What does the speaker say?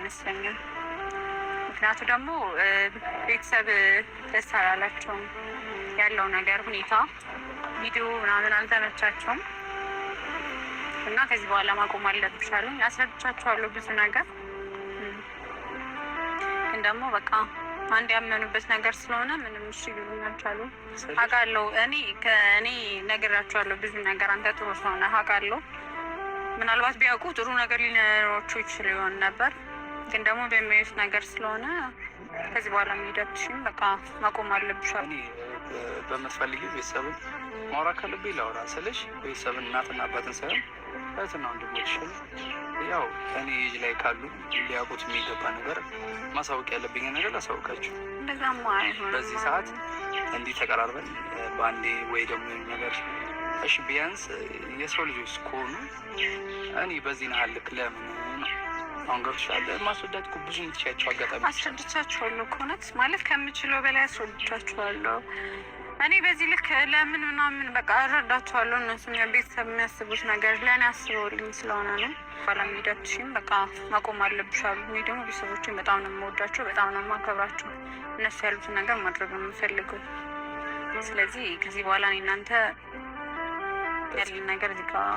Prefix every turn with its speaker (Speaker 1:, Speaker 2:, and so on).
Speaker 1: አይመስለኝም። ምክንያቱ ደግሞ ቤተሰብ ደስ አላላቸውም ያለው ነገር ሁኔታ ቪዲዮ ምናምን አልተመቻቸውም እና ከዚህ በኋላ ማቆም አለብሽ አሉኝ። አስረድቻቸዋለሁ ብዙ ነገር፣ ግን ደግሞ በቃ አንድ ያመኑበት ነገር ስለሆነ ምንም እሺ ሊሉኝ አልቻሉም። አውቃለሁ፣ እኔ ከእኔ ነግራቸዋለሁ ብዙ ነገር። አንተ ጥሩ ሰው ነህ አውቃለሁ። ምናልባት ቢያውቁ ጥሩ ነገር ሊኖራቸው ይችል ይሆን ነበር፣ ግን ደግሞ በሚያዩት ነገር ስለሆነ ከዚህ በኋላ መሄዳችሽም በቃ ማቆም አለብሽ።
Speaker 2: እኔ በምትፈልጊው ቤተሰብን ማውራት ካለብኝ ላውራ ስልሽ ቤተሰብን እናትና አባትን ሳይሆን እህትና ወንድሞችሽን፣ ያው እኔ ኤጅ ላይ ካሉ ሊያውቁት የሚገባ ነገር ማሳወቅ ያለብኝ ነገር ላሳውቃቸው።
Speaker 1: እንደዛማ አይሆንም።
Speaker 2: በዚህ ሰዓት እንዲህ ተቀራርበን በአንዴ ወይ ደግሞ የሆነ ነገር እሺ፣ ቢያንስ የሰው ልጆች ከሆኑ እኔ በዚህ ናህል ልክ ለምን ነው አሁን ገብቶሻል። ማስወዳት እኮ ብዙ የምትችያቸው አጋጣሚ
Speaker 1: አስረድቻቸዋለሁ እኮ፣ እውነት ማለት ከምችለው በላይ አስረድቻቸዋለሁ። እኔ በዚህ ልክ ለምን ምናምን በቃ እረዳቸዋለሁ። እነሱም ቤተሰብ የሚያስቡት ነገር ለእኔ አስበውልኝ ስለሆነ ነው። በኋላ መሄዳችሽም በቃ ማቆም አለብሽ አሉ። እኔ ደግሞ ቤተሰቦችን በጣም ነው የምወዳቸው፣ በጣም ነው የማከብራቸው። እነሱ ያሉትን ነገር ማድረግ ነው የምፈልገው። ስለዚህ ከዚህ በኋላ እኔ እናንተ ያለን ነገር እዚህ ጋር